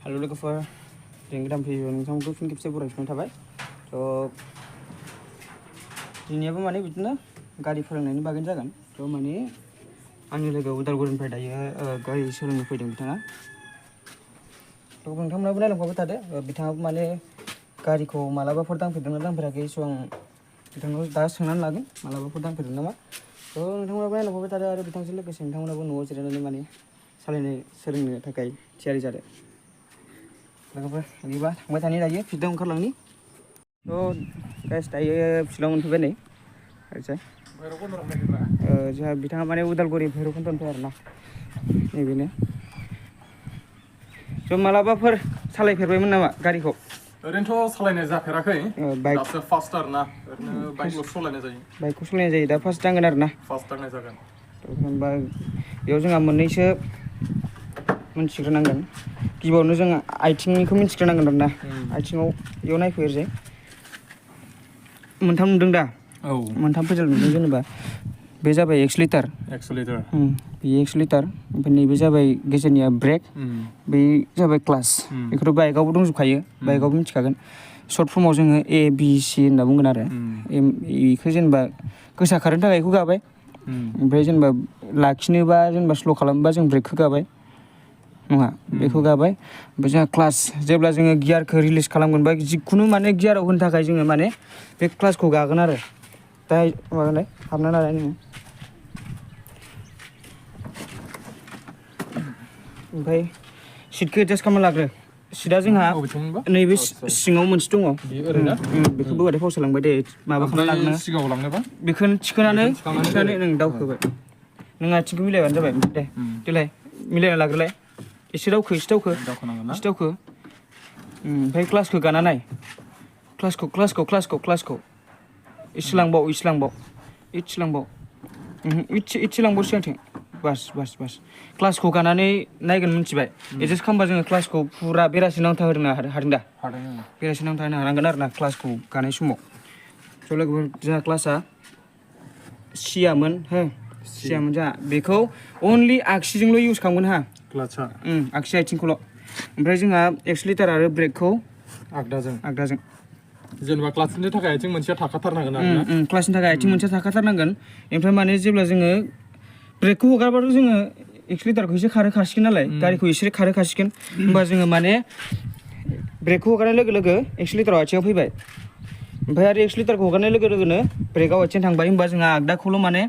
Halo लोगोफोर जों गोदान भिडिअ नोंथांमोनखौ फिन खेबसे बरायफिननाय थाबाय दिनैयाबो माने बिदिनो गारि फोरोंनायनि बागै जागोन माने आंनि लोगो उदालगुरिनिफ्राय दायो गारि सोलोंनो फैदों बिथाङा नोंथांमोनाबो नायलांफाबाय थादो बिथाङाबो माने गारिखौ मालाबाफोर दांफेरदोंना दांफेराखै आं बिथांखौ दा सोंनानै लागोन मालाबाफोर दांफेरदों नामा नोंथांमोनाबो नायलांफाबाय थादो आरो बिथांजों लोगोसे नोंथांमोनाबो न'आव जिरायनानै माने सालायनो सोलोंनो थाखाय थियारि जादो लोगोफोर बिदिबा थांबाय थानाय दायो फिल्डआव ओंखारलांनि गाइस दायो फिल्डआव मोनफैबाय नै ओरैजाय जोंहा बिथाङा माने उदालगुरि भैरबखुन्डनिफ्राय आरोना नैबेनो मालाबाफोर सालायफेरबायमोन नामा गारिखौ ओरैनोथ' सालायनाय जाफेराखै दासो फार्स्ट आरोना ओरैनो बाइकल' सालायनाय जायो बाइकखौ सालायनाय जायो दा फार्स्ट दांगोन आरोना फार्स्ट दांनाय जागोन होनबा बेयाव जोंहा मोननैसो मिन्थिग्रोनांगोन गिबियावनो जों आथिंनिखौ मिन्थिग्रोनांगोन आरोना आथिङाव बेयाव नायफैग्रोसै मोनथाम नुदों दा औ मोनथाम पेडेल नुदों जेनेबा बे जाबाय एक्सलिटार बे एक्सलिटार ओमफ्राय नैबे जाबाय गेजेरनिया ब्रेक बे जाबाय क्लास बेखौथ' बाइकआवबो दंजोबखायो बाइकआवबो मिथिखागोन सर्ट फर्माव जोङो ए बि सि होनना बुंगोन आरो बेखौ जेनेबा गोसा खारनो थाखाय बेखौ गाबाय ओमफ्राय जेनेबा लाखिनोबा जेनेबा स्ल' खालामोबा जों ब्रेकखौ गाबाय नङा बेखौ गाबाय ओमफ्राय जोंहा क्लास जेब्ला जोङो गियारखौ रिलिज खालामगोन बा जिखुनु माने गियाराव होनो थाखाय जोङो माने बे क्लासखौ गागोन आरो दा माबालाय हाबना लालाय नोङो ओमफ्राय सिटखौ एडजास्ट खालामना लाग्रो सिटआ जोंहा नैबे सिङाव मोनसे दङ बेखौ बोबाथाय फावसायलांबाय दे माबा खालामना लाग्रो सिगाङाव लांनोबा बेखौनो थिखोनानै नों दावखोबाय नों आथिंखौ मिलायबानो जाबाय दे देलाय मिलायना लाग्रोलाय एसे दावखो ओमफ्राय क्लासखौ गाना नाय क्लासखौ इसे लांबाव इसे लांबाव सिगांथिं बास क्लासखौ गानानै नायगोन मिथिबाय एडजास्ट खालामबा जोङो क्लासखौ फुरा बेरासि नांथाहोनो हादों दा बेरासि नांथाहोनो हानांगोन आरो ना क्लासखौ गानाय समाव लोगोफोर जोंहा क्लासआ सियामोन जोंहा बेखौ अनलि आगसिजोंल' इउस खालामगोन क्लासआ आगसि आथिंखौल' ओमफ्राय जोंहा एक्सलिटार आरो ब्रेकखौ आगदाजों जेनेबा क्लासनि थाखाय आथिं मोनसेया थाखाथारनांगोन आरोना क्लासनि थाखाय आथिं मोनसेया थाखाथारनांगोन ओमफ्राय माने जेब्ला जोङो ब्रेकखौ हगारबाथ' जोङो एक्सलिटारखौ एसे खारहोखासिगोन नालाय गारिखौ एसे खारहोखासिगोन होमबा जोङो माने ब्रेकखौ हगारनाय लोगो लोगो एक्सलिटाराव आथिङाव फैबाय ओमफ्राय आरो एक्सलिटारखौ हगारनाय लोगो लोगोनो ब्रेकआव आथिं थांबाय होमबा जोंहा आगदाखौल' माने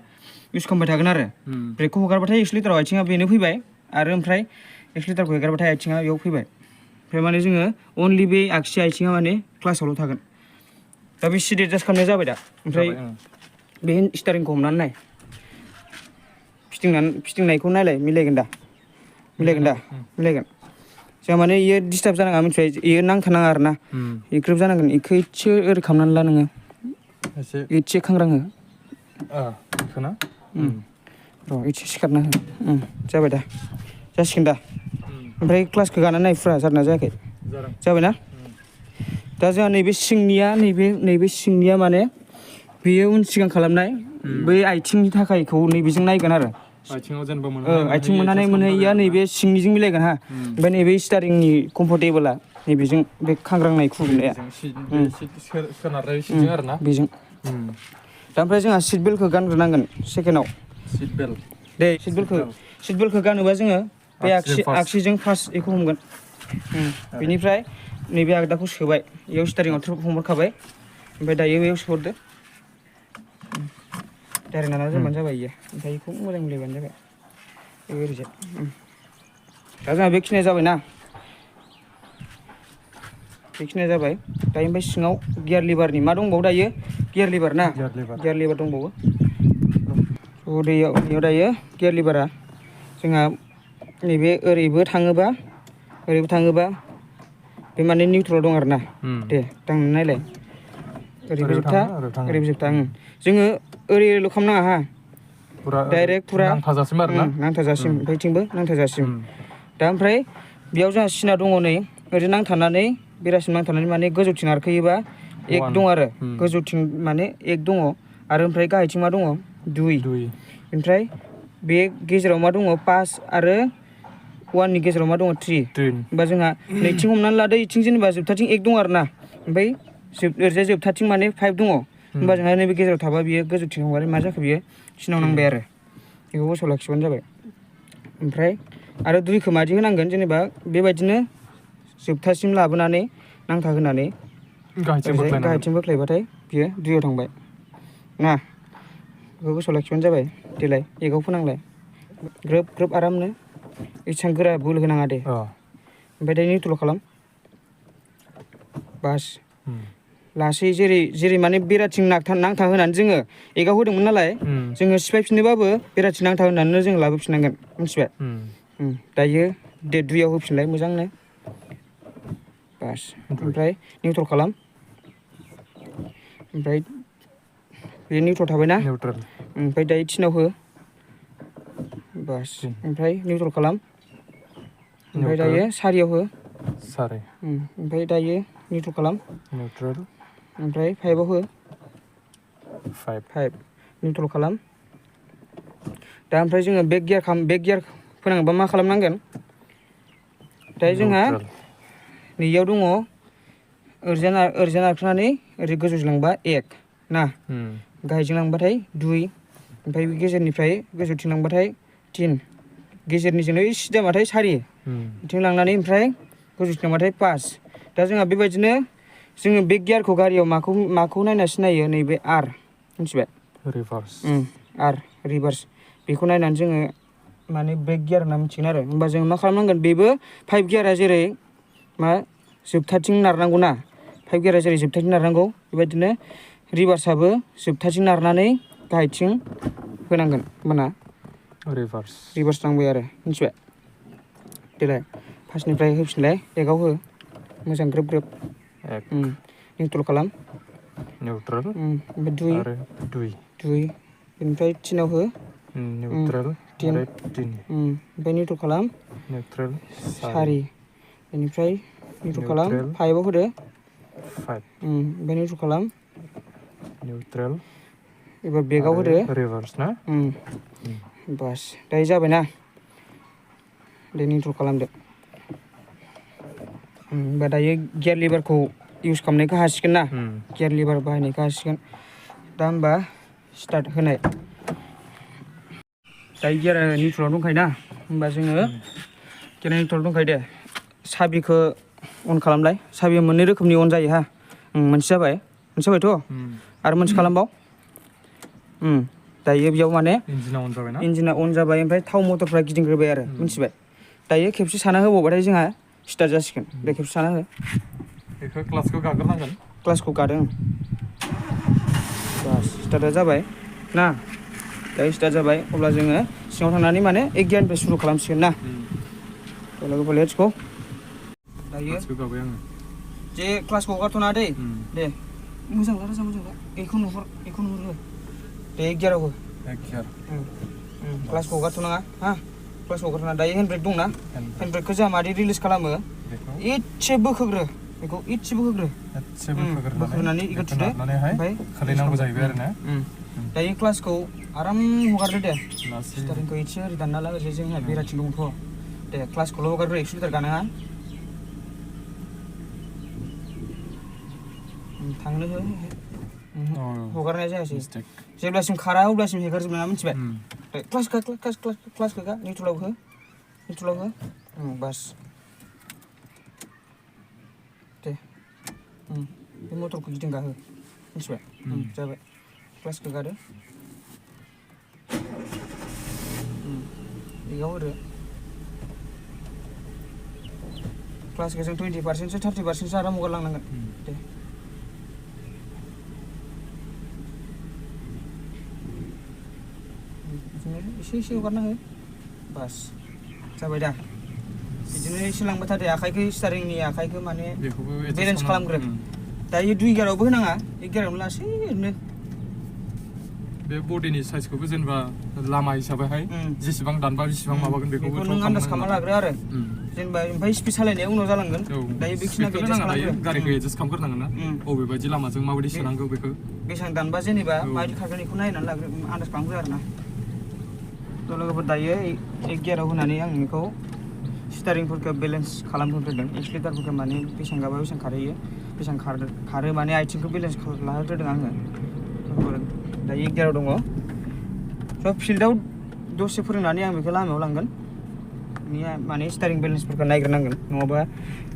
इउस खालामबाय थागोन आरो ब्रेकखौ हगारबाथाय एक्सलिटाराव आथिङा बेनो फैबाय आरो ओमफ्राय एक्सलिटारखौ हगारबाथाय आथिङा बेयाव फैबाय ओमफ्राय माने जोङो अनलि बे आगसि आथिङा माने क्लासावल' थागोन दा बे सिट एडजास्ट खालामनाया जाबाय दा ओमफ्राय बे स्टारिंखौ हमनानै नाय फिथिंनायखौ नायलाय मिलायगोन जोंहा माने इयो डिस्टार्ब जानाङा मिथिबाय इयो नांथानाङा आरो ना ग्रोब जानांगोन इखौ इसे ओरै खालामनानै ला नोङो इसे खांग्रां हो इसे सिखारना हो जाबाय दा जासिगोन दा ओमफ्राय क्लासखौ गानानै नाय फुरा जादोंना जायाखै जाबायना दा जोंहा नैबे सिंनिया माने बेयो उन सिगां खालामनाय बै आथिंनि थाखायखौ नैबेजों नायगोन आरो आथिं मोनहानै मोनहैया नैबे सिंनिजों मिलायगोन ओमफ्राय नैबे स्टारिंनि कम्फर्टेबोला नैबेजों बे खांग्रांनाय खुबैनाया बेजों दा ओमफ्राय जोंहा सिट बेल्टखौ गानग्रोनांगोन सेकेन्डआव सिट बेल्टखौ गानोबा जोङो बे आगसिजों फार्स्ट बेखौ हमगोन बेनिफ्राय नैबे आगदाखौ सोबाय बेयाव स्टारिंआव ट्रिप हमहरखाबाय ओमफ्राय दायो बेयाव सोहरदो डाइरेक्ट नाना दोनबानो जाबाय इयो ओमफ्राय बेखौ मोजां मिलायबानो जाबाय ओरैजाय दा जोंहा बेखिनिया जाबायना दायो ओमफ्राय सिङाव गियार लिभारनि मा दंबावो दायो गियार लिभार दंबावो बेयाव दायो गियार लिभारा जोंहा नैबे ओरैबो थाङोबा बे माने निउट्रेलाव दं आरो ना दे दांनानै नायलाय ओरैबो जोबथा जोङो ओरैल' खालामनाङा डाइरेक्ट फुरा नांथाजासिम ओमफ्रायथिंबो नांथाजासिम दा ओमफ्राय बेयाव जोंहा सिना दङ नै ओरै नांथानानै बेरासिम नांथानानै माने गोजौथिं नारखोयोबा एक दं आरो गोजौथिं माने एक दङ आरो ओमफ्राय गाहायथिं मा दङ दुइ ओमफ्राय बे गेजेराव मा दङ 5 आरो 1 नि गेजेराव मा दङ 3 होमबा जोंहा नैथिं हमनानै लादो इथिं जेनेबा जोबथाथिं 1 दङ आरोना ओमफ्राय ओरैजाय जोबथाथिं माने 5 दङ होमबा जोंहा नैबे गेजेराव थाबा बियो गोजौथिं हगारो मा जाखो बियो सिनाव नांबाय आरो बेखौ गोसोआव लाखिबानो जाबाय ओमफ्राय आरो 2खौ मादि होनांगोन जेनेबा बेबायदिनो जोबथासिम लाबोनानै नांथा होनानै गाहायथिं बोख्लायबाथाय बियो 2आव थांबाय ना बेखौ गोसोआव लाखिबानो जाबाय देलाय 1आव फोनांलाय ग्रोब ग्रोब आरामनो एसेबां गोरा बोलो होनाङा दे ओमफ्राय दायो निउट्रल खालाम बास लासै जेरै माने बेराथिं नांथा होनानै जोङो 1आव होदोंमोन नालाय जोङो सिफायफिननोबाबो बेराथिं नांथा होनानै जों लाबोफिननांगोन मिथिबाय दायो दे 2आव होफिनलाय मोजांनो बास ओमफ्राय निउट्रल खालाम ओमफ्राय बे निउट्रल थाबायना ओमफ्राय दायो 3आव हो बास ओमफ्राय निउट्रल खालाम ओमफ्राय दायो 4आव हो ओमफ्राय दायो निउट्रल खालाम ओमफ्राय 5आव हो 5 निउट्रल खालाम दा ओमफ्राय जोङो बेक गियार फोनांबा मा खालामनांगोन दायो जोंहा नैयाव दङ ओरैजा नारखानानै ओरै गोजौजों लांबा 1 ना गाहायजों लांबाथाय 2 ओमफ्राय गेजेरनिफ्राय गोजौथिं लांबाथाय 3 गेजेरनिजोंनो सिदाबाथाय 4 बिथिं लांनानै ओमफ्राय गोजौथिं लांबाथाय 5 दा जोंहा बेबायदिनो जोङो बे गियारखौ गारियाव माखौ नायना सिनायो नैबे R मिथिबाय R रिभार्स बेखौ नायनानै जोङो माने ब्रेक गियार होनना मिथिगोन आरो होमबा जों मा खालामनांगोन बेबो 5 गियारा जेरै मा जोबथाथिं नारनांगौ ना 5 गियारा जेरै जोबथाथिं नारनांगौ बेबायदिनो रिभार्सआबो जोबथाथिं नारनानै गाहायथिं होनांगोन होमबाना रिभार्स नांबाय आरो मिथिबाय देलाय फार्स्टनिफ्राय होफिनलाय 1आव हो मोजां ग्रोब ग्रोब निउट्रल खालाम ओमफ्राय 2 बेनिफ्राय 3आव हो ओमफ्राय निउट्रल खालाम 4 बेनिफ्राय निउट्रल खालाम 5आव होदो ओमफ्राय निउट्रल खालाम एबार बेकआव होदो बास दायो जाबायना दे निउट्रल खालामदो होमबा दायो गियार लिभारखौ इउस खालामनायखौ हासिगोन ना गियार लिभार बाहायनायखौ हासिगोन दा होमबा स्टार्ट होनाय दायो गियारा निउट्रलाव दंखायो ना होमबा जोङो गियारा निउट्रलाव दंखायो दे साबिखौ अन खालामलाय साबिया मोननै रोखोमनि अन जायो हा मोनसे जाबायथ' आरो मोनसे खालामबाव दायो बेयाव माने इन्जिना अन जाबाय ओमफ्राय थाव मटरफ्रा गिदिंग्रोबाय आरो मिथिबाय दायो खेबसे साना होबावबाथाय जोंहा स्टार्ट जासिगोन दे खेबसे साना हो बेखौ क्लासखौ गाग्रोनांगोन क्लासखौ गादों बास स्टार्टआ जाबाय ना दायो स्टार्ट जाबाय अब्ला जोङो सिङाव थांनानै माने 1 गियारनिफ्राय सुरु खालामसिगोन ना लोगोफोर लेट्स गो दायो जे क्लासखौ हगारथ'ना दे मोजां ला बेखौ नुहुर हो दे 1 गियाराव हो क्लासखौ हगारथ'नाङा हा क्लासखौ हगारथ'ना दायो हेन्ड ब्रेक दंना हेन्ड ब्रेकखौ जोंहा मादि रिलिज खालामो इसे बोखोग्रो बेखौ इसे बोखोग्रो बोखोनानै बेखौ थुदो ओमफ्राय खोलैनांगौ जाहैबाय आरो ना दायो क्लासखौ आराम हगारदो दे स्टारिंखौ इसे ओरै दानना ला ओरै जोंहा बेराथिं दंथ' दे क्लासखौल' हगारग्रो एक्सिलेटर गानाङा थांनो हो हगारनाय जायासै जेब्लासिम खारा अब्लासिम हेगारजोबनाङा मिथिबाय क्लासखौ गा निउट्रलाव हो बास दे बे मटरखौ गिदिंगा हो मिथिबाय जाबाय क्लासखौ गादो बेयाव होदो क्लासखौ जों 20%सो 30%सो आराम हगारलांनांगोन दे बिदिनो एसे हगारना हो बास जाबाय दा बिदिनो एसे लांबाय थादे आखाइखौ स्टारिंनि आखाइखौ माने बेलेन्स खालामग्रो दायो 2 गियारावबो होनाङा 1 गियारावनो लासै ओरैनो बे बडिनि साइजखौबो जेनेबा लामा हिसाबैहाय जेसेबां दानबा बेसेबां माबागोन बेखौबो नों आन्दाज खालामना लाग्रो आरो जेनेबा ओमफ्राय स्पिड सालायनाया उनाव जालांगोन दायो बेखिनिखौ एडजास्ट खालामग्रो गारिखौ एडजास्ट खालामग्रोनांगोन ना बबेबायदि लामाजों माबायदि सोनांगौ बेखौ बेसेबां दानबा जेनेबा माबायदि खारगोन बेखौ नायनानै लाग्रो आन्दाज खालामग्रो आरो ना लोगोफोर दायो 1 गियाराव होनानै आं बेखौ स्टारिंफोरखौ बेलेन्स खालामहोग्रोदों एक्सिलेटरफोरखौ माने बेसेबां गाबा बेसेबां खारहैयो बेसेबां खारो माने आथिंखौ बेलेन्स लाहोग्रोदों आङो दायो गियाराव दङ स' फिल्डआव दसे फोरोंनानै आं बेखौ लामायाव लांगोन माने स्टारिं बेलेन्सफोरखौ नायग्रोनांगोन नङाबा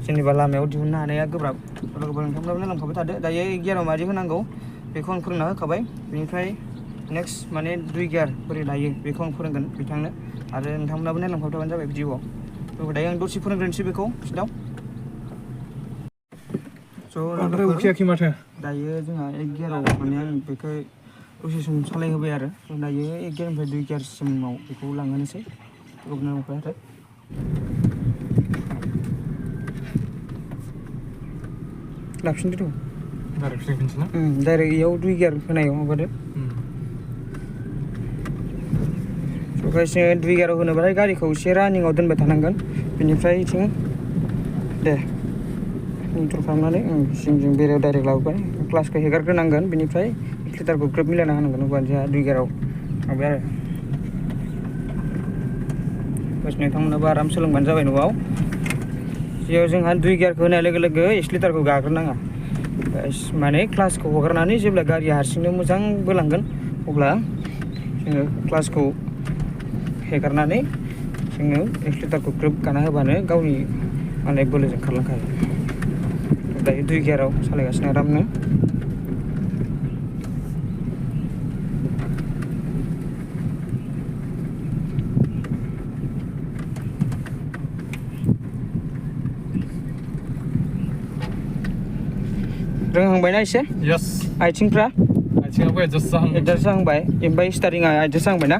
जेनेबा लामायाव दिहुननो हानाया गोब्राब नोंथांमोनाबो नायलांखाबाय थादो दायो गियाराव मादि होनांगौ बेखौ आं फोरोंना होखाबाय बेनिफ्राय नेक्स्ट माने 2 गियार बोरै लायो बेखौ आं फोरोंगोन बिथांनो आरो नोंथांमोनाबो नायलांखाबाय थाबानो जाबाय भिडिअ'आव दायो आं दसे फोरोंग्रोनोसै बेखौ फिल्डआव बांद्राय उखैयाखै माथो दायो जोंहा 1 गियाराव माने आं बेखौ दसे सम सालायहोबाय आरो दायो 1 गियारनिफ्राय 2 गियारसिमाव बेखौ लांहोनोसै नांगौखाय आरो लाफिनदो डाइरेक्ट इयाव 2 गियार होनायाव माबादो गासिनो 2 गियाराव होनोबाथाय गारिखौ एसे रानिंआव दोनबाय थानांगोन बेनिफ्राय इथिं दे निउट्रेल खालामनानै सिंजों बेरायाव डाइरेक्ट लाबोबाय क्लासखौ हेगारग्रोनांगोन बेनिफ्राय एक्सिलेटरखौ ग्रोब मिलायना होनांगोन अब्ला जोंहा 2 गियाराव थांबाय आरो बास नोंथांमोनाबो आराम सोलोंबानो जाबाय न'आव जियाव जोंहा 2 गियारखौ होनाय लोगो लोगो एक्सिलेटरखौ गाग्रोनाङा माने क्लासखौ हगारनानै जेब्ला गारिया हारसिंनो मोजां बोलांगोन अब्ला जोङो क्लासखौ हेगारनानै जोङो एक्सिलेटरखौ ग्रोब गाना होबानो गावनि माने बोलोजों खारलांखायो दायो 2 गियाराव सालायगासिनो आरामनो रोंहांबायना एसे यस आथिङाबो एडजास्ट जाहांबाय ओमफ्राय स्टारिंआ एडजास्ट जाहांबायना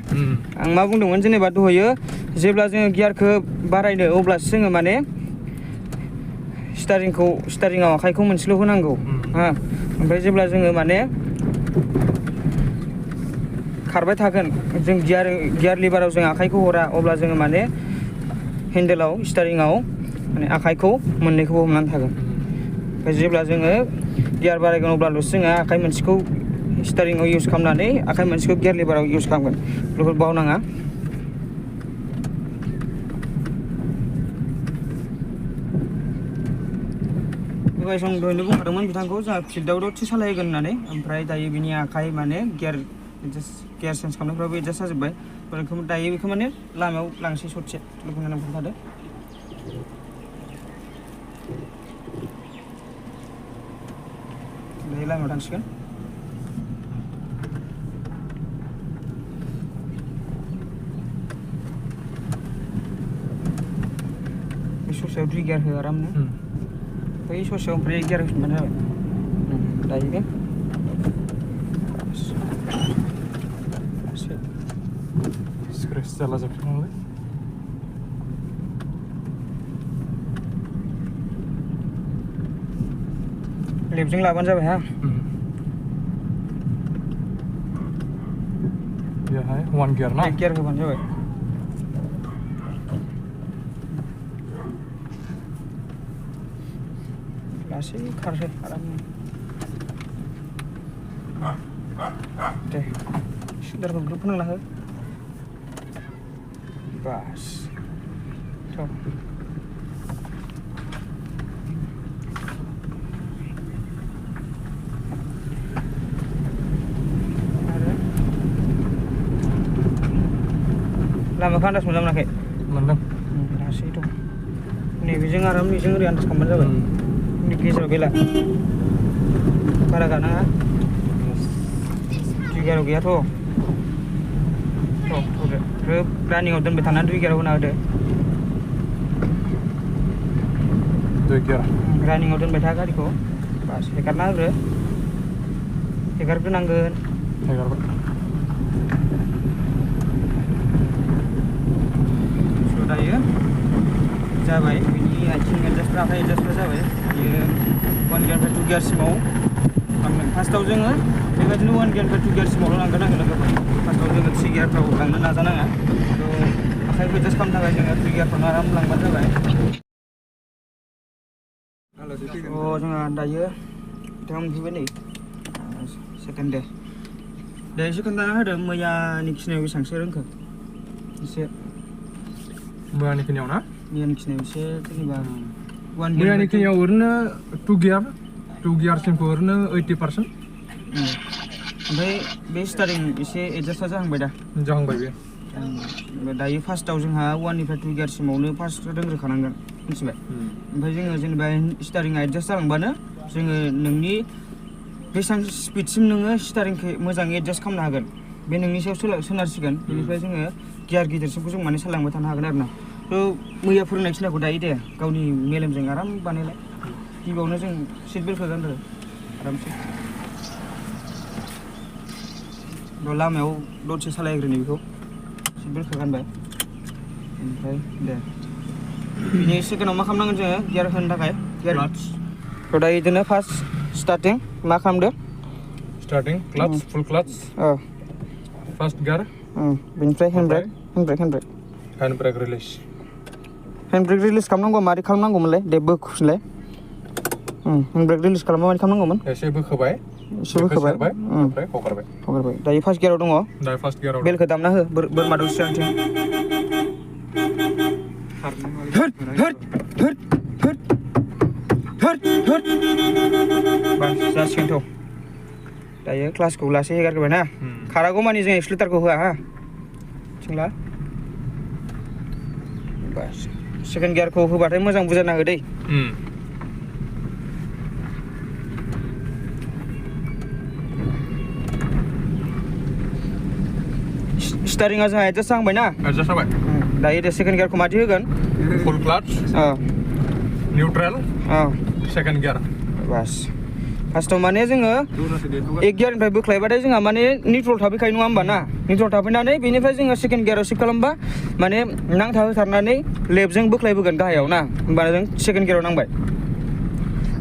आं मा बुंदोंमोन जेनेबा दहायो जेब्ला जोङो गियारखौ बारायनो अब्लासो जोङो माने स्टारिंआव आखाइखौ मोनसेल' होनांगौ हा ओमफ्राय जेब्ला जोङो माने खारबाय थागोन जों गियार लिभाराव जों आखाइखौ हरा अब्ला जोङो माने हेन्देलाव स्टारिंआव माने आखाइखौ मोननैखौबो हमनानै थागोन ओमफ्राय जेब्ला जोङो गियार बारायगोन अब्लाल'सो जोङो आखाइ मोनसेखौ स्टारिंआव इउज खालामनानै आखाइ मोनसेखौ गियार लिभाराव इउज खालामगोन बेखौ बावनाङा दहाय सम दहायनो बुंखादोंमोन बिथांखौ जोंहा फिल्डआव दसे सालायगोन होननानै ओमफ्राय दायो बिनि आखाइ माने गियार चेन्ज खालामनायफ्राबो एडजास्ट जाजोब्बाय दायो बेखौ माने लामायाव लांसै ससे लोगो नांनानै थादो दायो लामायाव थांसिगोन बे ससेयाव 2 गियार हो आरामनो बै ससेयाव ओमफ्राय 1 गियार होफिनबानो जाबाय दायो स्क्रेच जाला जोबथारनांगौ लेफ्टजों लाबानो जाबाय हा बेहाय 1 गियार ना 1 गियार होबानो जाबाय लासै खारसै आरामनो दे सिदारखौ ग्रुप फोनांना हो बास थ' लामाखौ आन्दाज मोजां मोनाखै मोनदों लासै दं नैबेजों आराम बेजों ओरै आन्दाज खालामबानो जाबाय गेजेराव गैला बारा गानाङा 2 गियाराव गैयाथ' होदो ग्रोब रानिंआव दोनबाय थानानै 2 गियाराव होना होदो 2 गियार रानिंआव दोनबाय था गारिखौ बास हेगारना होग्रो हेगारग्रोनांगोन हेगारबाय दायो जाबाय बिनि आथिं एडजास्टफ्रा आखाइ एडजास्टफ्रा जाबाय बियो 1 गियारनिफ्राय 2 गियारसिमाव थांगोन फार्स्टआव जोङो बेबायदिनो 1 गियारनिफ्राय 2 गियारसिमावल' लांगोन आङो लोगोफोर फार्स्टआव जोङो 3 गियारफ्राव लांनो नाजानाङा थ' आखाइखौ एडजास्ट खालामनो थाखाय जोङो 2 गियारफ्रावनो आराम लांबानो जाबाय जोंहा दायो बिथाङा मोनफैबाय नै सेकेन्ड दे एसे खोन्थाना होदो मैयानि खिनियाव बेसेबांसो रोंखो एसे मैयानि खिनियाव ना मैयानि खिनियाव एसे जेनेबा 1 मैयानि खिनियाव ओरैनो 2 गियारसिमखौ ओरैनो 80%। ओमफ्राय बे स्टारिं एसे एडजास्टआ जाहांबाय दा? जाहांबाय बे। दायो फार्स्टआव जोंहा 1 निफ्राय 2 गियारसिमावनो फार्स्ट रोंग्रोखानांगोन मिथिबाय। ओमफ्राय जोङो जेनेबा स्टारिंआ एडजास्ट जालांबानो जोङो नोंनि बेसेबां स्पिडसिम नोङो स्टारिंखौ मोजाङै एडजास्ट खालामनो हागोन बे नोंनि सायाव सोनारसिगोन। बेनिफ्राय जोङो गियार गिदिरसिमखौ जों माने सालायलांबाय थानो हागोन आरो ना। थ' मैया फोरोंनाय खिनिखौ दायो दे गावनि मेलेमजों आराम बानायलाय। गिबियावनो जों सिट बेल्टखौ गानदो आरामसे। लामायाव दसे सालायग्रोनि बेखौ सिट बेल्टखौ गानबाय ओमफ्राय दे बिनि सेकेन्डआव मा खालामनांगोन जोङो गियार होनो थाखाय क्लाच। थ' दायो बिदिनो फार्स्ट स्टार्टिं मा खालामदो starting clutch full clutch first gear बेनिफ्राय hand brake hand brake release खालामनांगौ मारै खालामनांगौमोनलाय दे बोखुफिनलाय हेन्ड ब्रेक रिलिज खालामबा मारै खालामनांगौमोन एसे बोखोबाय बोखोबाय ओमफ्राय हगारबाय दायो फार्स्ट गियाराव दङ दायो फार्स्ट गियाराव बेलखौ दामना हो बोरमा दौ सिगांथिं बास जासिगोनथ' दायो क्लासखौ लासै हेगारग्रोबाय ना खारागौ मानि जों एक्सलेटारखौ होआ हा थिंला बास सेकेन्ड गियारखौ होबाथाय मोजां बुजायना हो दै स्टारिंआ जोंहा एडजास्ट जाबाय ना एडजास्ट जाबाय दायो दे सेकेन्ड गियारखौ माथि होगोन फुल क्लाच निउट्रेल सेकेन्ड गियार बास फार्स्टआव माने जोङो 1 गियारनिफ्राय बोख्लायबाथाय जोंहा माने निउट्रल थाफैखायो नङा होमबा ना निउट्रल थाफैनानै बेनिफ्राय जोङो सेकेन्ड गियाराव शिफ्ट खालामबा माने नांथा होथारनानै लेफ्टजों बोख्लायबोगोन गाहायाव ना होमबाना जों सेकेन्ड गियाराव नांबाय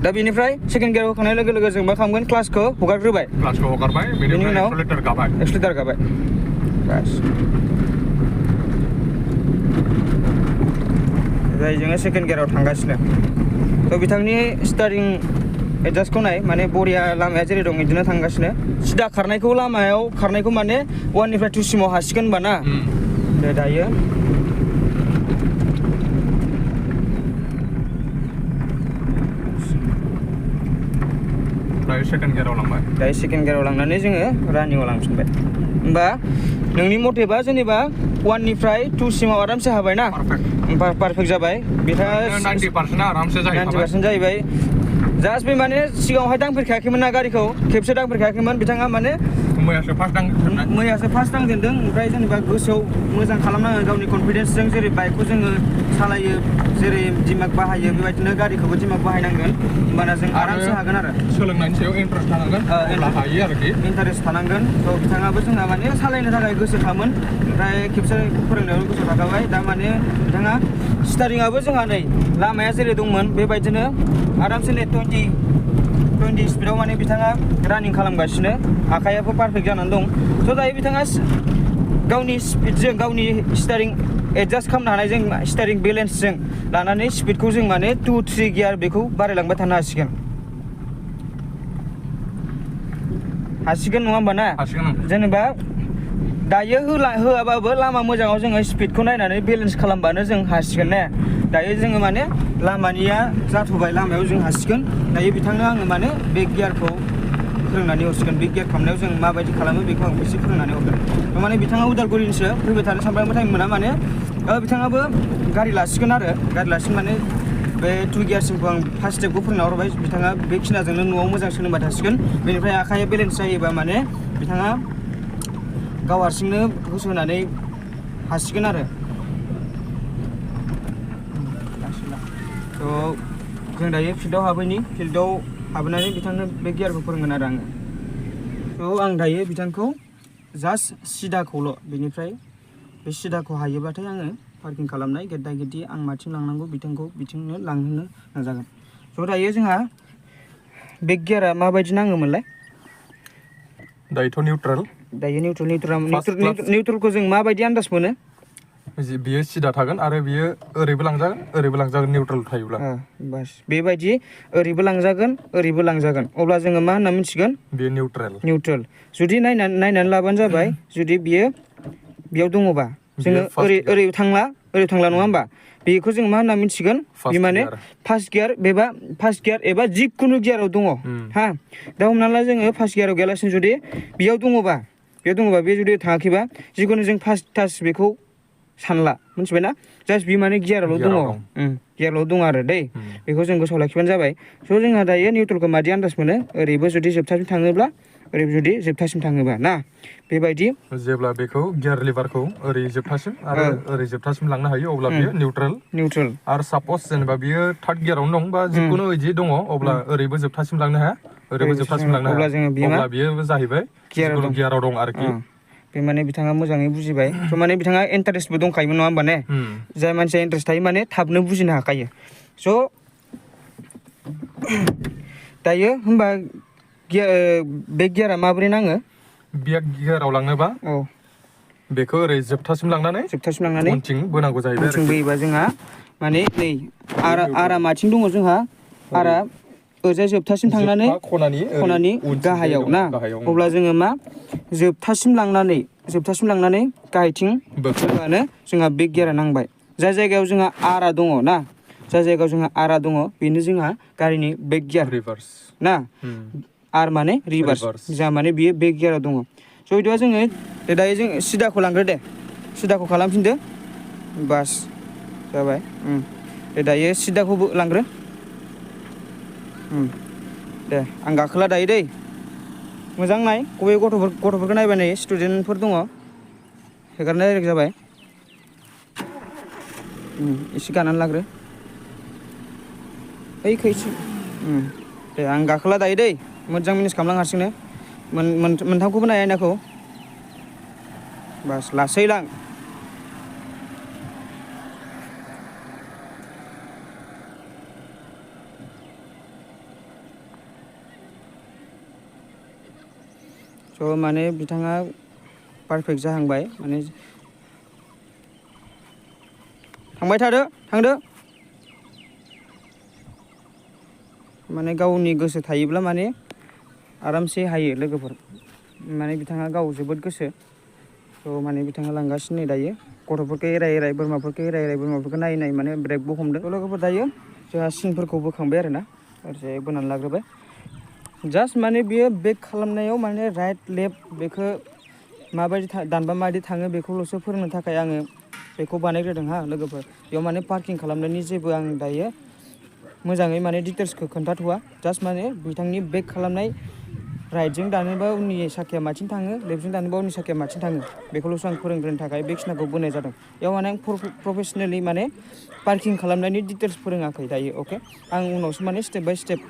दा बेनिफ्राय सेकेन्ड गियाराव होखांनाय लोगो लोगो जों मा खालामगोन क्लासखौ हगारग्रोबाय बेनि उनाव एक्सलेटार गाबाय बास जाय जोङो सेकेन्ड गियाराव थांगासिनो थ' बिथांनि स्टारिं एडजास्टखौ नाय माने बरिया लामाया जेरै दं बिदिनो थांगासिनो सिदा खारनायखौ लामायाव खारनायखौ माने 1 निफ्राय 2 सिमाव हासिगोन होनबा ना दे दायो सेकेन्ड गियाराव लांनानै जोङो रानिंआव लांफिनबाय होमबा नोंनि मथेबा जेनेबा 1 निफ्राय 2 सिमाव आरामसे हाबाय ना पारफेक्ट जाबाय बिथाङा 90% आरामसे जाहैबाय 90% जाहैबाय जास्ट बे माने सिगाङावहाय दांफेरखायाखैमोन ना गारिखौ खेबसे दांफेरखायाखैमोन बिथाङा माने मैयासो फार्स्ट दांजेनदों ओमफ्राय जेनेबा गोसोआव मोजां खालामनांगोन गावनि कनफिडेन्सजों जेरै बाइकखौ जोङो सालायो जेरै दिमाग बाहायो बेबायदिनो गारिखौबो दिमाग बाहायनांगोन होमबाना जों आरामसे हागोन आरो सोलोंनायनि सायाव इन्टारेस्ट थानांगोन हायो आरोखि इन्टारेस्ट थानांगोन थ' बिथाङाबो जोंहा माने सालायनो थाखाय गोसोखामोन ओमफ्राय खेबसे फोरोंनायाव गोसो थाखाबाय दा माने बिथाङा स्टारिंआबो जोंहा नै लामाया जेरै दंमोन बेबायदिनो आरामसे नै 20 स्पिडाव माने बिथाङा रानिं खालामगासिनो आखायाबो पारफेक्ट जानानै दं थ' दायो बिथाङा गावनि स्पिडजों गावनि स्टारिं एडजास्ट खालामनो हानायजों स्टारिं बेलेन्सजों लानानै स्पिडखौ जों माने 2-3 गियार बेखौ बारायलांबाय थानो हासिगोन नङा होमबा ना जेनेबा दायो होआबाबो लामा मोजाङाव जोङो स्पिडखौ नायनानै बेलेन्स खालामबानो जों हासिगोन ने दायो जोङो माने लामानिया जाथ'बाय लामायाव जों हासिगोन दायो बिथांनो आङो माने बे गियारखौ फोरोंनानै हरसिगोन बे गियार खालामनायाव जों माबायदि खालामो बेखौ आं एसे फोरोंनानै हरगोन माने बिथाङा उदालगुरिनिसो फैबाय थानो सानफ्रामबो टाइम मोना माने बिथाङाबो गारि लासिगोन माने बे 2 गियारसिमखौ आं फार्स्ट स्टेपखौ फोरोंना हरबाय बिथाङा बेखिनिजोंनो न'आव मोजां सोलोंबाय थासिगोन बेनिफ्राय आखाइया बेलेन्स जायोबा माने बिथाङा गाव हारसिंनो गोसो होनानै हासिगोन आरो थ' जों दायो फिल्डआव हाबनानै बिथांनो बे गियारखौ फोरोंगोन आरो आङो थ' आं दायो बिथांखौ जास्ट सिदाखौल' बेनिफ्राय बे सिदाखौ हायोबाथाय आङो पार्किं खालामनाय गेद्दा गेद्दि आं माथिं लांनांगौ बिथांखौ बिथिंनो लांहोनो नाजागोन थ' दायो जोंहा बे गियारा माबायदि नाङोमोनलाय दायोथ' निउट्रेल निउट्रेलखौ जों माबायदि आन्दाज मोनो बियो सिदा थागोन आरो बियो ओरैबो लांजागोन निउट्रेल थायोब्ला बास बेबायदि ओरैबो लांजागोन अब्ला जोङो मा होनना मिथिगोन बेयो निउट्रेल जुदि नायनानै लाबानो जाबाय जुदि बेयाव दङबा जोङो ओरै थांला नङा होमबा बेखौ जों मा होनना मिथिगोन बे माने फार्स्ट गियार एबा जिखुनु गियाराव दङ हा दा हमना ला जोङो फार्स्ट गियाराव गैयालासिनो जुदि बेयाव दङबा बे जुदि थाङाखैबा जिखुनु जों फार्स्ट टाच बेखौ सानला मिथिबायना जास्ट बे माने गियारावल' दङ गियारावल' दङ आरो दै बेखौ जों गोसोआव लाखिबानो जाबाय स' जोंहा दायो निउट्रेलखौ मादि आन्दाज मोनो ओरैबो जुदि जोबथासिम थाङोब्ला ओरैबो जुदि जोबथासिम थाङोबा ना बेबायदि जेब्ला बेखौ गियार लिभारखौ ओरै जोबथासिम आरो ओरै जोबथासिम लांनो हायो अब्ला बियो निउट्रेल आरो सापस जेनेबा बियो थार्ड गियारावनो दं बा जिखुनु बिदि दङ अब्ला ओरैबो जोबथासिम लांनो हाया ओरैबो जोबथासिम लांनो हाया अब्ला बियो जाहैबाय गियाराव दं आरोखि बे माने बिथाङा मोजाङै बुजिबाय थ' माने बिथाङा इन्टारेस्टबो दंखायोमोन नङा होमबा ने जाय मानसिया इन्टारेस्ट थायो माने थाबनो बुजिनो हाखायो स' दायो होमबा बे गियारा माबोरै नाङो बे गियाराव लांनोबा बेखौ ओरै जोबथासिम लांनानै उनथिं बोनांगौ जाहैबाय उनथिं बोयोबा जोंहा माने नै आरा माथिं दङ जोंहा आरा ओरैजाय जोबथासिम थांनानै खनानि गाहायाव ना अब्ला जोङो मा जोबथासिम लांनानै गाहायथिं बोबानो जोंहा बे गियारा नांबाय जाय जायगायाव जोंहा आरा दङ ना जाय जायगायाव जोंहा आरा दङ बेनो जोंहा गारिनि बेक गियार ना आर माने रिभार्स जा माने बियो बेक गियाराव दङ स' बिदिबा जोङो दायो जों सिदाखौ लांग्रो दे सिदाखौ खालामफिनदो बास जाबाय दायो सिदाखौबो लांग्रो दे आं गाखोला दायो दै मोजां नाय बबे गथ'फोरखौ नायबा नै स्टुडेन्टफोर दङ हेगारनाय डाइरेक्ट जाबाय एसे गानानै लाग्रो दे आं गाखोला दायो दै मोजां मेनेज खालामलां हारसिंनो मोनथामखौबो नाय आयनाखौ बास लासै लां स' माने बिथाङा पारफेक्ट जाहांबाय माने थांदो माने गावनि गोसो थायोब्ला माने आरामसे हायो लोगोफोर माने बिथाङा गाव जोबोद गोसो थ' माने बिथाङा लांगासिनो दायो गथ'फोरखौ एराय बोरमाफोरखौ नायै माने ब्रेकबो हमदों थ' लोगोफोर दायो जोंहा सिनफोरखौ बोखांबाय आरो ना ओरैजाय बोनानै लाग्रोबाय जास्ट माने बियो बेक खालामनायाव माने राइट लेफ्ट बेखौ माबायदि दानबा माबायदि थाङो बेखौल'सो फोरोंनो थाखाय आङो बेखौ बानायग्रोदों हा लोगोफोर बेयाव माने पार्किं खालामनायनि जेबो आं दायो मोजाङै माने डिटेल्सखौ खोन्थाथ'वा जास्ट माने बिथांनि बेक खालामनाय राइटजों दानोबा उननि साखाया माथिं थाङो लेफ्टजों दानोबा उननि साखाया माथिं थाङो बेखौल'सो आं फोरोंग्रोनो थाखाय बे खिनाखौ बोनाय जादों बेयाव माने आं प्रफेसनेलि माने पार्किं खालामनायनि डिटेल्स फोरोङाखै दायो अके आं उनावसो माने स्टेप बाय स्टेप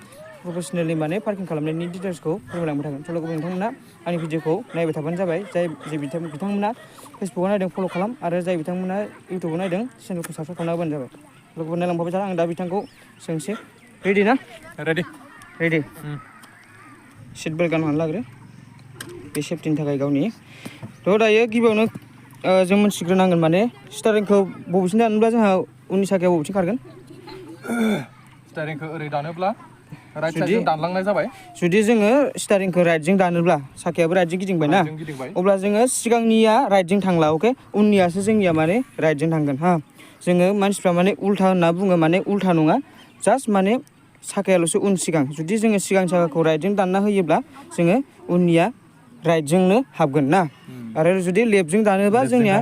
प्रफेसनेलि माने पार्किं खालामनायनि डिटेल्सखौ फोरमायलांबाय थागोन स' लोगोफोर नोंथांमोना आंनि भिडिअखौ नायबाय थाबानो जाबाय जाय बिथांमोना फेसबुकाव नायदों फल' खालाम आरो जाय बिथांमोना इउटुबाव नायदों चेनेलखौ साबस्क्राइब खालामना होबानो जाबाय लोगोफोर नायलांबाय था आं दा बिथांखौ सोंसै रेडि ना रेडि सिट बेल्ट गाननानै लाग्रो बे सेफटिनि थाखाय गावनि थ' दायो गिबियावनो जों मोनथिग्रोनांगोन माने स्टारिंखौ बबेथिं दानोब्ला जोंहा उननि साखाया बबेथिं खारगोन स्टारिंखौ ओरै दानोब्ला राइट साइडजों दानलांनाय जाबाय जुदि जोङो स्टारिंखौ राइटजों दानोब्ला साखायाबो राइटजों गिदिंबाय ना अब्ला जोङो सिगांनिया राइटजों थांला अके उननियासो जोंनिया माने राइटजों थांगोन हा जोङो मानसिफ्रा माने उल्था होनना बुङो माने उल्था नङा जास्ट माने साखायाल'सो उन सिगां जुदि जोङो सिगां साखाखौ राइटजों दानना होयोब्ला जोङो उननिया राइटजोंनो हाबगोन ना आरो जुदि लेफ्टजों दानोबा जोंनिया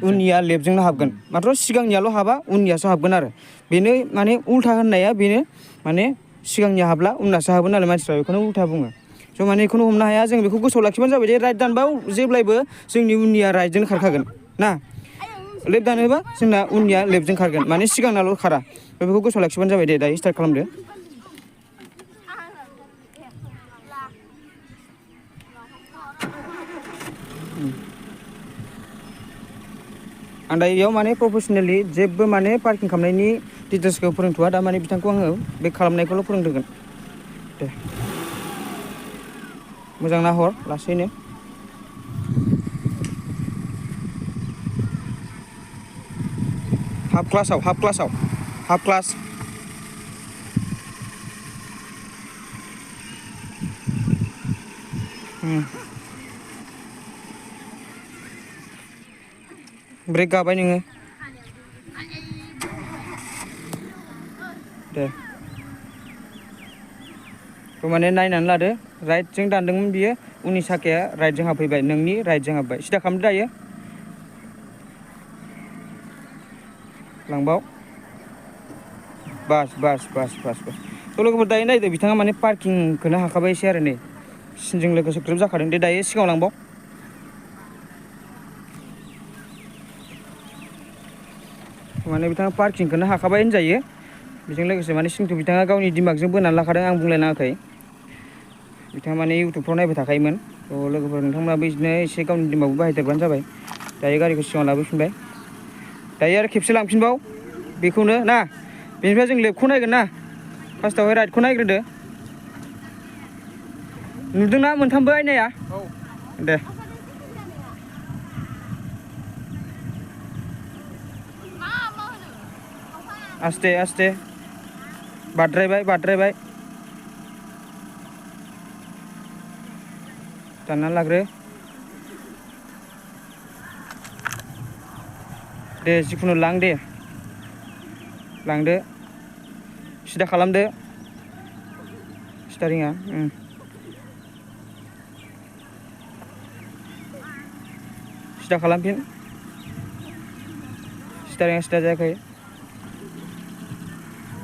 उननिया लेफ्टजोंनो हाबगोन माथ्र' सिगांनियाल' हाबा उननियासो हाबगोन आरो बेनो माने उल्था होननाया बेनो माने सिगांनिया हाबला उननासो हाबगोन नालाय मानसिफ्रा बेखौनो उल्था बुङो स' माने बेखौनो हमनो हाया जों बेखौ गोसोआव लाखिबानो जाबाय जे राइट दानबा जेब्लायबो जोंनि उननिया राइटजों खारखागोन ना लेफ्ट दानोबा जोंना उननिया लेफ्टजों खारगोन माने सिगांनाल' खारा बेखौ गोसोआव लाखिबानो जाबाय दे दायो स्टार्ट खालामदो आं दा बेयाव माने प्रफेसनेलि जेबो माने पार्किं खालामनायनि डिटेल्सखौ फोरोंथ'वा दा माने बिथांखौ आङो बे खालामनायखौल' फोरोंदोंगोन दे मोजां नाहर लासैनो हाफ क्लास ब्रेक गाबाय नोङो दे तो माने नायनानै लादो राइटजों दानदोंमोन बियो उननि साखाया राइटजों हाबफैबाय नोंनि राइटजों हाबबाय सिदा खालामदो दायो लांबाव बास बास बास बास बास थ' लोगोफोर दायो नायदो बिथाङा माने पार्किंखौनो हाखाबाय एसे आरो नै सिनजों लोगोसे ग्रोब जाखादों दे दायो सिगाङाव लांबाव माने बिथाङा पार्किंखौनो हाखाबाय होनजायो बेजों लोगोसे माने सिनखौ बिथाङा गावनि दिमागजों बोनानै लाखादों आं बुंलायनाङाखै बिथाङा माने इउटुबफ्राव नायबाय थाखायोमोन थ' लोगोफोर नोंथांमोनाबो बिदिनो एसे गावनि दिमागखौ बाहायदेरबानो जाबाय दायो गारिखौ सिगाङाव लाबोफिनबाय दायो आरो खेबसे लांफिनबाव बेखौनो ना बेनिफ्राय जों लेफ्टखौ नायगोन ना फार्स्टआवहाय राइटखौ नायग्रोदो नुदोंना मोनथामबो आयनाया दे आस्ते आस्ते बाद्रायबाय दानना लाग्रो दे जिखुनु लां दे लांदो सिदा खालामदो स्टारिङा सिदा खालामफिन स्टारिङा सिदा जायाखै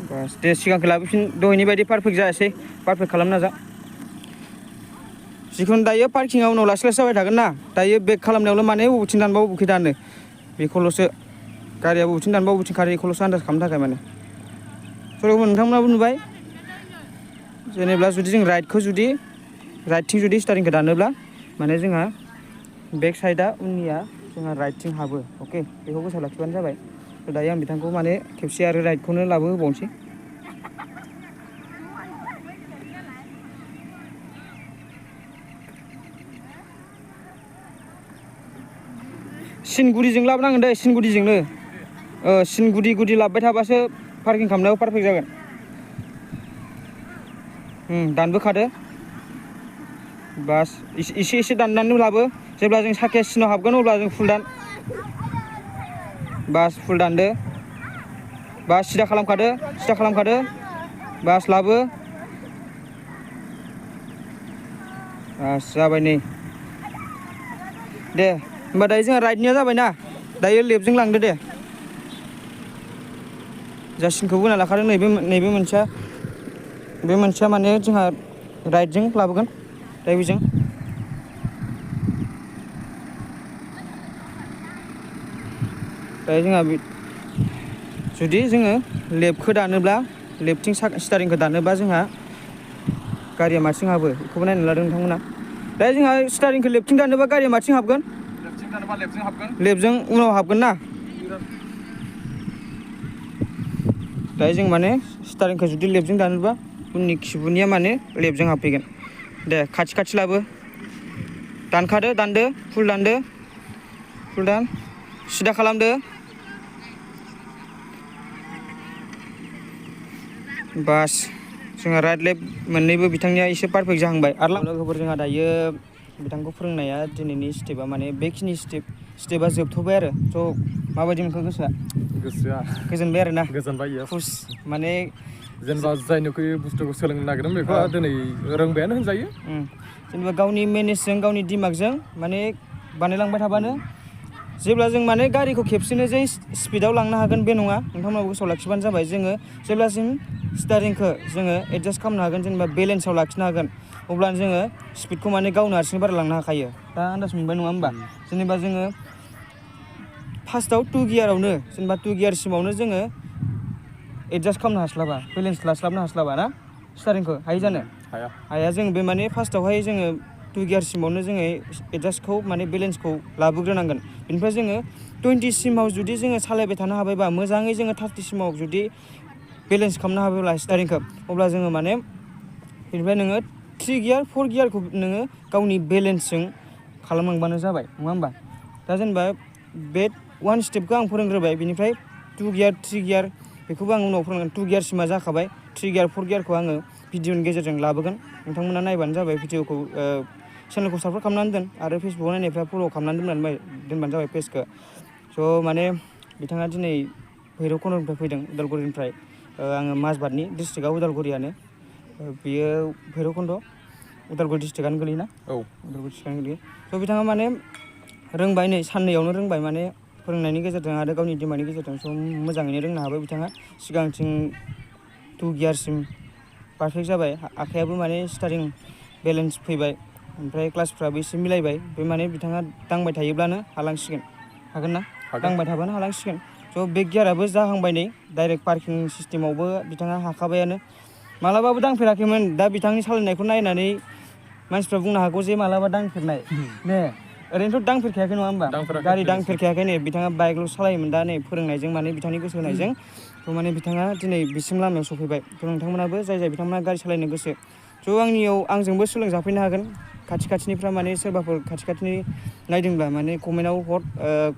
बास दे सिगांखौ लाबोफिन दहायनि बायदि पारफेक्ट जायासै पारफेक्ट खालामनो नाजा जिखुनु दायो पार्किंआव उनाव लासै लासै जाबाय थागोन ना दायो बेक खालामनायावल' माने बबेथिं दानबा बबेथिं दानो बेखौल'सो गारिया बबेथिं दानबा बबेथिं खारो बेखौल'सो आन्दाज खालामनो थाखाय माने सल'खौ नोंथांमोनाबो नुबाय जेनेबा जुदि जों राइटथिं जुदि स्टारिंखौ दानोब्ला माने जोंहा बेक साइडआ उननिया जोंहा राइटथिं हाबो अके बेखौ गोसोआव लाखिबानो जाबाय दायो आं बिथांखौ माने खेबसे आरो राइटखौनो लाबोहोबावनोसै सिनगुदिजों लाबोनांगोन दे सिनगुदिजोंनो सिनगुदि लाबोबाय थाबासो पार्किं खालामनायाव पारफेक्ट जागोन दानबोखादो बास एसे दाननानै लाबो जेब्ला जों साखाया सिनाव हाबगोन अब्ला जों फुल दान बास फुल दानदो बास सिदा खालामखादो बास लाबो बास जाबाय नै दे होमबा दायो जोंहा राइटनिया जाबायना दायो लेफ्टजों लांदो दे जासिनखौ बोना लाखादों नैबे मोनसेया माने जोंहा राइटजों लाबोगोन दायो बेजों दायो जोंहा जुदि जोङो लेफ्टखौ दानोब्ला लेफ्टथिं स्टारिंखौ दानोब्ला जोंहा गारिया माथिं हाबो बेखौबो नायनानै लादों नोंथांमोना दायो जोंहा स्टारिंखौ लेफ्टथिं दानोबा गारिया माथिं हाबगोन लेफ्टजों उनाव हाबगोन ना दायो जों माने स्टारिंखौ जुदि लेफ्टजों दानोबा उननि खिबुनिया माने लेफ्टजों हाबफैगोन दे खाथि लाबो दानदो फुल दान सिदा खालामदो बास जोंहा राइट लेफ्ट मोननैबो बिथांनिया एसे पारफेक्ट जाहांबाय आरो लोगोफोर जोंहा दायो बिथांखौ फोरोंनाया दिनैनि स्टेपआ माने बेखिनि स्टेपआ जोबथ'बाय आरो थ' माबायदि मोनखो गोसोआ गोजोनबाय आरो ना गोजोनबाय खुस माने जेनेबा जायनोखि बुस्थुखौ सोलोंनो नागिरदों बेखौ दिनै रोंबायानो होनजायो जेनेबा गावनि मेनेजजों गावनि दिमागजों माने बानायलांबाय थाबानो जेब्ला जों माने गारिखौ खेबसेनो जे स्पिडाव लांनो हागोन बे नङा नोंथांमोनाबो गोसोआव लाखिबानो जाबाय जोङो जेब्लासिम स्टारिंखौ जोङो एडजास्ट खालामनो हागोन जेनेबा बेलेन्सआव लाखिनो हागोन अब्लानो जोङो स्पिडखौ माने गावनो हारसिं बारा लांनो हाखायो दा आन्दाज मोनबाय नङा होमबा जेनेबा जोङो फार्स्टआव 2 गियारावनो जेनेबा 2 गियारसिमावनो जोङो एडजास्ट खालामनो हास्लाबा बेलेन्स लास्लाबनो हास्लाबा ना स्टारिंखौ हायो जानो हाया जों बे माने फार्स्टआवहाय जोङो 2 गियारसिमावनो जोङो एडजास्टखौ माने बेलेन्सखौ लाबोग्रोनांगोन बेनिफ्राय जोङो 20 सिमाव जुदि जोङो सालायबाय थानो हाबायबा मोजाङै जोङो 30 सिमाव जुदि बेलेन्स खालामनो हाबायब्ला स्टारिंखौ अब्ला जोङो माने बेनिफ्राय नोङो 3 गियार 4 गियारखौ नोङो गावनि बेलेन्सजों खालामलांबानो जाबाय नङा होमबा दा जेनेबा बे 1 स्टेपखौ आं फोरोंग्रोबाय बेनिफ्राय 2 गियार 3 गियार बेखौबो आं उनाव फोरोंगोन 2 गियारसिमा जाखाबाय 3 गियार 4 गियारखौ आङो भिडिअनि गेजेरजों लाबोगोन नोंथांमोना नायबानो जाबाय भिडिअखौ चेनेलखौ साबस्क्राइब खालामनानै दोन आरो फेसबुकआव नायनायफ्रा फल' खालामनानै दोनबानो जाबाय पेजखौ स' माने बिथाङा दिनै भैरबकुन्दनिफ्राय फैदों उदालगुरिनिफ्राय आङो माजबादनि डिस्ट्रिक्टआ उदालगुरियानो बेयो भैरबकुन्द उदालगुरि डिस्ट्रिक्टआनो गोलैयोना उदालगुरि डिस्ट्रिक्टआनो गोलैयो थ' बिथाङा माने रोंबाय नै साननैयावनो रोंबाय माने फोरोंनायनि गेजेरजों आरो गावनि बिमानि गेजेरजों स' मोजाङैनो रोंनो हाबाय बिथाङा सिगांथिं 2 गियारसिम पारफेक्ट जाबाय आखायाबो माने स्टारिं बेलेन्स फैबाय ओमफ्राय क्लासफ्राबो एसे मिलायबाय बे माने बिथाङा दांबाय थायोब्लानो हालांसिगोन हागोन ना दांबाय थाबानो हालांसिगोन स' बे गियाराबो जाहांबाय नै डाइरेक्ट पार्किं सिस्टेमावबो बिथाङा हाखाबायानो मालाबाबो दांफेराखैमोन दा बिथांनि सालायनायखौ नायनानै मानसिफ्रा बुंनो हागौ जे मालाबा दांफेरनाय ने ओरैनोथ' दांफेरखायाखै नङा होमबा गारि दांफेरखायाखै नै बिथाङा बाइकल' सालायोमोन दा नै फोरोंनायजों माने बिथांनि गोसो होनायजों थ' माने बिथाङा दिनै बिसिम लामायाव सफैबाय थ' नोंथांमोनाबो जाय बिथांमोना गारि सालायनो गोसो थ' आंजोंबो सोलोंजाफैनो हागोन खाथि खाथिनिफ्रा माने सोरबाफोर खाथि खाथिनि नायदोंब्ला माने कमेन्टआव हर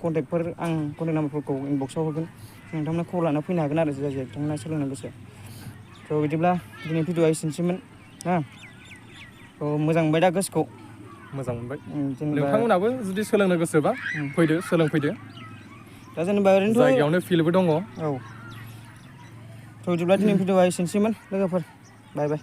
कन्टेक्टफोर आं कन्टेक्ट नाम्बारफोरखौ इनबक्सआव हरगोन नोंथांमोना खबर लाना फैनो हागोन आरो जाय बिथांमोना सोलोंनो गोसो थ' बिदिब्ला दिनै भिडिअआ एसेनोसैमोन ना थ' मोजां मोनबाय दा गोसोखौ मोजां मोनबाय नोंथांमोनाबो जुदि सोलोंनो गोसोबा फैदो सोलोंफैदो दा जेनेबा ओरैनोथ' जायगायावनो फिल्डबो दङ थ' बिदिब्ला दिनै भिडिअआ एसेनोसैमोन लोगोफोर बाय बाय